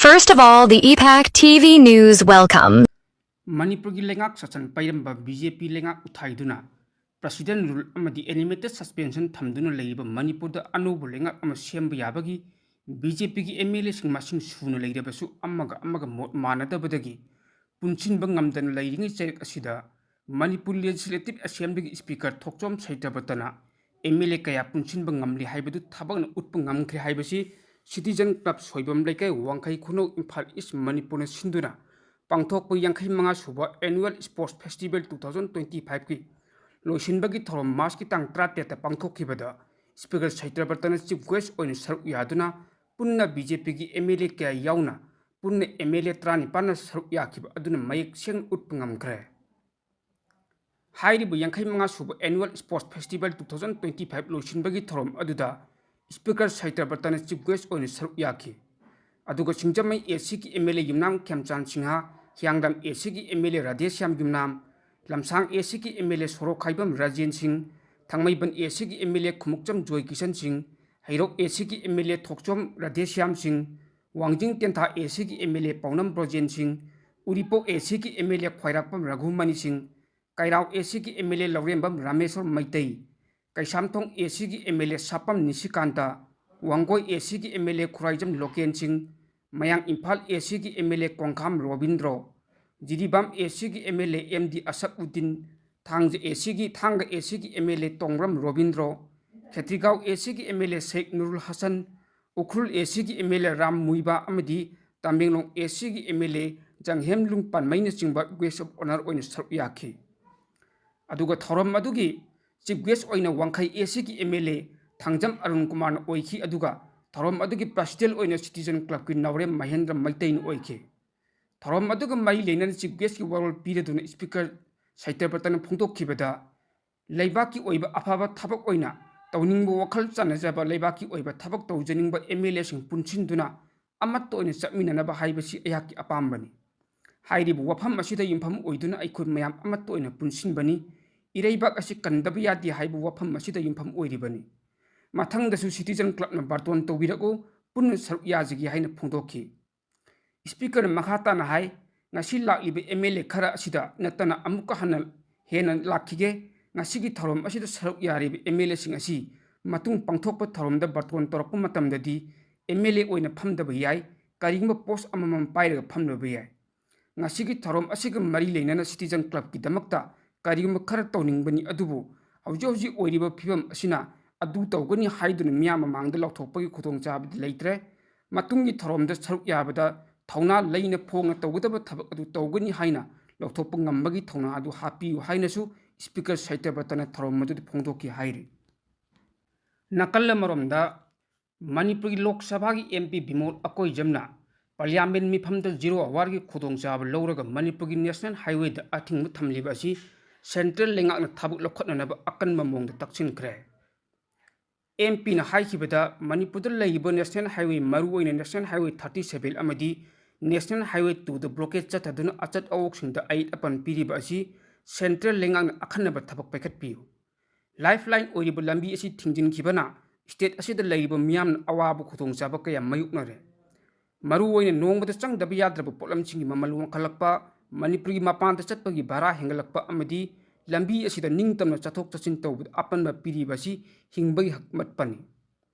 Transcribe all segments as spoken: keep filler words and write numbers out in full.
First of all, the E PAC T V News welcome. ꯃꯅꯤꯄꯨꯔꯒꯤ ꯂꯩꯉꯥꯛ ꯁꯥꯁꯟ ꯄꯥꯏꯔꯝꯕ B J ꯄꯤ ꯂꯩꯉꯥꯛ ꯎꯊꯥꯏꯗꯨꯅ President Rule ꯑꯃꯗꯤ Unlimited Suspension ꯊꯝꯗꯨꯅ ꯂꯩꯔꯤꯕ ꯃꯅꯤꯄꯨꯔꯗ ꯑꯅꯧꯕ ꯂꯩꯉꯥꯛ ꯑꯃ ꯁꯦꯝꯕ ꯌꯥꯕꯒꯤ ꯕꯤ ꯖꯦ ꯄꯤꯒꯤ ꯑꯦꯝ ꯑꯦꯜ ꯑꯦꯁꯤꯡ ꯃꯁꯤꯡ ꯁꯨꯅ ꯂꯩꯔꯕꯁꯨ ꯑꯃꯒ ꯑꯃꯒ ꯃꯣꯠ ꯃꯥꯟꯅꯗꯕꯗꯒꯤ ꯄꯨꯟꯁꯤꯟꯕ ꯉꯝꯗꯅ ꯂꯩꯔꯤꯉꯩ ꯆꯩꯔꯛ ꯑꯁꯤꯗ ꯃꯅꯤꯄꯨꯔ Legislative Assemblyꯒꯤ Speaker ꯊꯣꯛꯆꯣꯝ ꯁꯩꯇ꯭ꯔꯕꯇꯅ ꯑꯦꯝ ꯑꯦꯜ ꯑꯦ ꯀꯌꯥ ꯄꯨꯟꯁꯤꯟꯕ ꯉꯝꯂꯤ ꯍꯥꯏꯕꯗꯨ ꯊꯕꯛꯅ ꯎꯠꯄ ꯉꯝꯈ꯭ꯔꯦ ꯍꯥꯏꯕꯁꯤ Citizen Club ꯁꯣꯏꯕꯝ ꯂꯩꯀꯥꯏ ꯋꯥꯡꯈꯩ ꯈꯨꯅꯧ ꯏꯝꯐꯥꯜ ꯏꯁ ꯃꯅꯤꯄꯨꯔꯅ ꯁꯤꯟꯗꯨꯅ ꯄꯥꯡꯊꯣꯛꯄ ꯌꯥꯡꯈꯩ ꯃꯉꯥ ꯁꯨꯕ Annual Sports Festival two thousand twenty fiveꯀꯤ ꯂꯣꯏꯁꯤꯟꯕꯒꯤ ꯊꯧꯔꯝ Marchꯀꯤ ꯇꯥꯡ ꯇꯔꯥꯇꯔꯦꯠꯇ ꯄꯥꯡꯊꯣꯛꯈꯤꯕꯗ Speaker ꯁꯩꯇ꯭ꯔꯕꯇꯅ Chief Guest ꯑꯣꯏꯅ ꯁꯔꯨꯛ ꯌꯥꯗꯨꯅ ꯄꯨꯟꯅ ꯕꯤ ꯖꯦ ꯄꯤꯒꯤ ꯑꯦꯝ ꯑꯦꯜ ꯑꯦ ꯀꯌꯥ ꯌꯥꯎꯅ ꯄꯨꯟꯅ ꯑꯦꯝ ꯑꯦꯜ ꯑꯦ ꯇꯔꯥꯅꯤꯄꯥꯟꯅ ꯁꯔꯨꯛ ꯌꯥꯈꯤꯕ ꯑꯗꯨꯅ ꯃꯌꯦꯛ ꯁꯦꯡꯅ ꯎꯠꯄ ꯉꯝꯈ꯭ꯔꯦ꯫ ꯍꯥꯏꯔꯤꯕ ꯌꯥꯡꯈꯩ ꯃꯉꯥ ꯁꯨꯕ Annual Sports Festival two thousand twenty five ꯂꯣꯏꯁꯤꯟꯕꯒꯤ ꯊꯧꯔꯝ ꯑꯗꯨꯗ Speaker ꯁꯩꯇ꯭ꯔꯕꯇꯅ Chief Guest ꯑꯣꯏꯅ ꯁꯔꯨꯛ ꯌꯥꯈꯤ꯫ ꯑꯗꯨꯒ ꯁꯤꯡꯖꯃꯩ ꯑꯦ ꯁꯤꯒꯤ ꯑꯦꯝ ꯑꯦꯜ ꯑꯦ ꯌꯨꯝꯅꯥꯝ ꯈꯦꯝꯆꯥꯟ ꯁꯤꯡꯍ, ꯍꯤꯌꯥꯡꯗꯥꯡ ꯑꯦ ꯁꯤꯒꯤ ꯑꯦꯝ ꯑꯦꯜ ꯑꯦ ꯔꯥꯙꯦꯁ꯭ꯌꯥꯝ ꯌꯨꯝꯅꯥꯝ, ꯂꯝꯁꯥꯡ ꯑꯦ ꯁꯤꯒꯤ ꯑꯦꯝ ꯑꯦꯜ ꯑꯦ ꯁꯣꯔꯣꯛꯈꯥꯏꯕꯝ ꯔꯥꯖꯦꯟ ꯁꯤꯡ, ꯊꯥꯡꯃꯩꯕꯟ ꯑꯦ ꯁꯤꯒꯤ ꯑꯦꯝ ꯑꯦꯜ ꯑꯦ ꯈꯨꯃꯨꯛꯆꯝ ꯖꯣꯏ ꯀꯤꯁꯟ ꯁꯤꯡ, ꯍꯩꯔꯣꯛ ꯑꯦ ꯁꯤꯒꯤ ꯑꯦꯝ ꯑꯦꯜ ꯑꯦ ꯊꯣꯛꯆꯣꯝ ꯔꯥꯙꯦꯁ꯭ꯌꯥꯝ ꯁꯤꯡ, ꯋꯥꯡꯖꯤꯡ ꯇꯦꯟꯊꯥ ꯑꯦ ꯁꯤꯒꯤ ꯑꯦꯝ ꯑꯦꯜ ꯑꯦ ꯄꯥꯎꯅꯝ ꯕ꯭ꯔꯣꯖꯦꯟ ꯁꯤꯡ, ꯎꯔꯤꯄꯣꯛ ꯑꯦ ꯁꯤꯒꯤ ꯑꯦꯝ ꯑꯦꯜ ꯑꯦ ꯈ꯭ꯋꯥꯏꯔꯥꯛꯄꯝ ꯔꯘꯨꯃꯅꯤ ꯁꯤꯡ, ꯀꯩꯔꯥꯎ ꯑꯦ ꯁꯤꯒꯤ M L A Lourembam Rameshwar Meitei, Keishamthong A ꯁꯤꯒꯤ M L A Sapam Nishikant, Wangoi A ꯁꯤꯒꯤ M L A Khuraijam Loken Singh, Mayang Imphal A ꯁꯤꯒꯤ M L A Kongkham Robindro, Jiribam A ꯁꯤꯒꯤ M L A M D Ashabuddin, Thanga A ꯁꯤꯒꯤ, ꯊꯥꯡꯒ ꯑꯦ ꯁꯤꯒꯤ M L A Tongbram Robindro, Khetrigao A ꯁꯤꯒꯤ M L A Sheikh Nurul Hasan, Ukhrul A ꯁꯤꯒꯤ M L ꯑꯦ ꯔꯥꯝ ꯃꯨꯏꯕꯥ ꯑꯃꯗꯤ Tamenglong A ꯁꯤꯒꯤ M L A Janghemlung ꯄꯥꯟꯃꯩꯅꯆꯤꯡꯕ Guest of Honour ꯑꯣꯏꯅ ꯁꯔꯨꯛ ꯌꯥꯈꯤ꯫ ꯑꯗꯨꯒ ꯊꯧꯔꯝ ꯑꯗꯨꯒꯤ Chief Guest ꯑꯣꯏꯅ ꯋꯥꯡꯈꯩ ꯑꯦ ꯁꯤꯒꯤ ꯑꯦꯝ ꯑꯦꯜ ꯑꯦ ꯊꯥꯡꯖꯝ ꯑꯔꯨꯟ ꯀꯨꯃꯥꯔꯅ ꯑꯣꯏꯈꯤ꯫ ꯑꯗꯨꯒ ꯊꯧꯔꯝ ꯑꯗꯨꯒꯤ President ꯑꯣꯏꯅ Citizen Clubꯀꯤ ꯅꯥꯎꯔꯦꯝ ꯃꯍꯦꯟꯗ꯭ꯔ ꯃꯩꯇꯩꯅ ꯑꯣꯏꯈꯤ꯫ ꯊꯧꯔꯝ ꯑꯗꯨꯒ ꯃꯔꯤ ꯂꯩꯅꯅ Chief Guestꯀꯤ ꯋꯥꯔꯣꯜ ꯄꯤꯔꯗꯨꯅ Speaker ꯁꯩꯇ꯭ꯔꯕꯇꯅ ꯐꯣꯡꯗꯣꯛꯈꯤꯕꯗ, ꯂꯩꯕꯥꯛꯀꯤ ꯑꯣꯏꯕ ꯑꯐꯕ ꯊꯕꯛ ꯑꯣꯏꯅ ꯇꯧꯅꯤꯡꯕ, ꯋꯥꯈꯜ ꯆꯥꯟꯅꯖꯕ ꯂꯩꯕꯥꯛꯀꯤ ꯑꯣꯏꯕ ꯊꯕꯛ ꯇꯧꯖꯅꯤꯡꯕ ꯑꯦꯝ ꯑꯦꯜ ꯑꯦꯁꯤꯡ ꯄꯨꯟꯁꯤꯟꯗꯨꯅ ꯑꯃꯠꯇ ꯑꯣꯏꯅ ꯆꯠꯃꯤꯟꯅꯅꯕ ꯍꯥꯏꯕꯁꯤ ꯑꯩꯍꯥꯛꯀꯤ ꯑꯄꯥꯝꯕꯅꯤ꯫ ꯍꯥꯏꯔꯤꯕ ꯋꯥꯐꯝ ꯑꯁꯤꯗ ꯌꯨꯝꯐꯝ ꯑꯣꯏꯗꯨꯅ ꯑꯩꯈꯣꯏ ꯃꯌꯥꯝ ꯑꯃꯠꯇ ꯑꯣꯏꯅ ꯄꯨꯟꯁꯤꯟꯕꯅꯤ꯫ ꯏꯔꯩꯕꯥꯛ ꯑꯁꯤ ꯀꯟꯗꯕ ꯌꯥꯗꯦ ꯍꯥꯏꯕ ꯋꯥꯐꯝ ꯑꯁꯤꯗ ꯌꯨꯝꯐꯝ ꯑꯣꯏꯔꯤꯕꯅꯤ꯫ ꯃꯊꯪꯗꯁꯨ Citizen Clubꯅ ꯕꯥꯔꯇꯣꯟ ꯇꯧꯕꯤꯔꯛꯎ, ꯄꯨꯟꯅ ꯁꯔꯨꯛ ꯌꯥꯖꯒꯦ ꯍꯥꯏꯅ ꯐꯣꯡꯗꯣꯛꯈꯤ꯫ ꯏꯁꯄꯤꯀꯔꯅ ꯃꯈꯥ ꯇꯥꯅ ꯍꯥꯏ, ꯉꯁꯤ ꯂꯥꯛꯂꯤꯕ ꯑꯦꯝ ꯑꯦꯜ ꯑꯦ ꯈꯔ ꯑꯁꯤꯗ ꯅꯠꯇꯅ ꯑꯃꯨꯛꯀ ꯍꯟꯅ ꯍꯦꯟꯅ ꯂꯥꯛꯈꯤꯒꯦ꯫ ꯉꯁꯤꯒꯤ ꯊꯧꯔꯝ ꯑꯁꯤꯗ ꯁꯔꯨꯛ ꯌꯥꯔꯤꯕ ꯑꯦꯝ ꯑꯦꯜ ꯑꯦꯁꯤꯡ ꯑꯁꯤ ꯃꯇꯨꯡ ꯄꯥꯡꯊꯣꯛꯄ ꯊꯧꯔꯝꯗ ꯕꯥꯔꯇꯣꯟ ꯇꯧꯔꯛꯄ ꯃꯇꯝꯗꯗꯤ ꯑꯦꯝ ꯑꯦꯜ ꯑꯦ ꯑꯣꯏꯅ ꯐꯝꯗꯕ ꯌꯥꯏ, ꯀꯔꯤꯒꯨꯝꯕ ꯄꯣꯁ ꯑꯃꯃꯝ ꯄꯥꯏꯔꯒ ꯐꯝꯂꯕ ꯌꯥꯏ꯫ ꯉꯁꯤꯒꯤ ꯊꯧꯔꯝ ꯑꯁꯤꯒ ꯃꯔꯤ ꯂꯩꯅꯅ ꯁꯤꯇꯤꯖꯟ ꯀ꯭ꯂꯕꯀꯤꯗꯃꯛꯇ ꯀꯔꯤꯒꯨꯝꯕ ꯈꯔ ꯇꯧꯅꯤꯡꯕꯅꯤ, ꯑꯗꯨꯕꯨ ꯍꯧꯖꯤꯛ ꯍꯧꯖꯤꯛ ꯑꯣꯏꯔꯤꯕ ꯐꯤꯕꯝ ꯑꯁꯤꯅ ꯑꯗꯨ ꯇꯧꯒꯅꯤ ꯍꯥꯏꯗꯨꯅ ꯃꯤꯌꯥꯝ ꯃꯃꯥꯡꯗ ꯂꯥꯎꯊꯣꯛꯄꯒꯤ ꯈꯨꯗꯣꯡꯆꯥꯕꯗꯤ ꯂꯩꯇ꯭ꯔꯦ꯫ ꯃꯇꯨꯡꯒꯤ ꯊꯧꯔꯝꯗ ꯁꯔꯨꯛ ꯌꯥꯕꯗ ꯊꯧꯅꯥ ꯂꯩꯅ ꯐꯣꯡꯅ ꯇꯧꯒꯗꯕ ꯊꯕꯛ ꯑꯗꯨ ꯇꯧꯒꯅꯤ ꯍꯥꯏꯅ ꯂꯧꯊꯣꯛꯄ ꯉꯝꯕꯒꯤ ꯊꯧꯅꯥ ꯑꯗꯨ ꯍꯥꯞꯄꯤꯌꯨ ꯍꯥꯏꯅꯁꯨ ꯏꯁꯄꯤꯀꯔ ꯁꯇ꯭ꯌꯕ꯭ꯔꯇꯅ ꯊꯧꯔꯝ ꯑꯗꯨꯗ ꯐꯣꯡꯗꯣꯛꯈꯤ ꯍꯥꯏꯔꯤ꯫ ꯅꯥꯀꯜ ꯑꯃꯔꯣꯝꯗ, ꯃꯅꯤꯄꯨꯔꯒꯤ ꯂꯣꯛ ꯁꯚꯥꯒꯤ M P Bimol ꯑꯀꯣꯏꯖꯝꯅ parliament ꯃꯤꯐꯝꯗ zero ꯑꯋꯥꯔꯒꯤ ꯈꯨꯗꯣꯡꯆꯥꯕ ꯂꯧꯔꯒ ꯃꯅꯤꯄꯨꯔꯒꯤ ꯅꯦꯁꯅꯦꯜ ꯍꯥꯏꯋꯦꯗ ꯑꯊꯤꯡꯕ ꯊꯝꯂꯤꯕ ꯑꯁꯤ ꯁꯦꯟꯇ꯭ꯔꯦꯜ ꯂꯩꯉꯥꯛꯅ ꯊꯕꯛ ꯂꯧꯈꯠꯅꯅꯕ ꯑꯀꯟꯕ ꯃꯑꯣꯡꯗ ꯇꯛꯁꯤꯟꯈ꯭ꯔꯦ꯫ ꯑꯦꯝ ꯄꯤꯅ ꯍꯥꯏꯈꯤꯕꯗ, ꯃꯅꯤꯄꯨꯔꯗ ꯂꯩꯔꯤꯕ ꯅꯦꯁꯅꯦꯜ ꯍꯥꯏꯋꯦ, ꯃꯔꯨꯑꯣꯏꯅ ꯅꯦꯁꯅꯦꯜ ꯍꯥꯏꯋꯦ ꯊꯥꯔꯇꯤ ꯁꯚꯦꯟ ꯑꯃꯗꯤ ꯅꯦꯁꯅꯦꯜ ꯍꯥꯏꯋꯦ ꯇꯨꯗ ꯕ꯭ꯂꯣꯀꯦꯠ ꯆꯠꯊꯗꯨꯅ ꯑꯆꯠ ꯑꯋꯣꯛꯁꯤꯡꯗ ꯑꯌꯦꯠ ꯑꯄꯟ ꯄꯤꯔꯤꯕ ꯑꯁꯤ ꯁꯦꯟꯇ꯭ꯔꯦꯜ ꯂꯩꯉꯥꯛꯅ ꯑꯈꯟꯅꯕ ꯊꯕꯛ ꯄꯥꯏꯈꯠꯄꯤꯌꯨ꯫ ꯂꯥꯏꯐ ꯂꯥꯏꯟ ꯑꯣꯏꯔꯤꯕ ꯂꯝꯕꯤ ꯑꯁꯤ ꯊꯤꯡꯖꯤꯟꯈꯤꯕꯅ ꯁ꯭ꯇꯦꯠ ꯑꯁꯤꯗ ꯂꯩꯔꯤꯕ ꯃꯤꯌꯥꯝꯅ ꯑꯋꯥꯕ ꯈꯨꯗꯣꯡꯆꯥꯕ ꯀꯌꯥ ꯃꯥꯌꯣꯛꯅꯔꯦ꯫ ꯃꯔꯨꯑꯣꯏꯅ ꯅꯣꯡꯃꯗ ꯆꯪꯗꯕ ꯌꯥꯗ꯭ꯔꯕ ꯄꯣꯠꯂꯝꯁꯤꯡꯒꯤ ꯃꯃꯜ ꯋꯥꯡꯈꯠꯂꯛꯄ, ꯃꯅꯤꯄꯨꯔꯒꯤ ꯃꯄꯥꯟꯗ ꯆꯠꯄꯒꯤ ꯚꯥꯔꯥ ꯍꯦꯟꯒꯠꯂꯛꯄ ꯑꯃꯗꯤ ꯂꯝꯕꯤ ꯑꯁꯤꯗ ꯅꯤꯡꯇꯝꯅ ꯆꯠꯊꯣꯛ ꯆꯠꯁꯤꯟ ꯇꯧꯕꯗ ꯑꯄꯟꯕ ꯄꯤꯔꯤꯕ ꯑꯁꯤ ꯍꯤꯡꯕꯒꯤ ꯍꯛꯃꯠꯄꯅꯤ꯫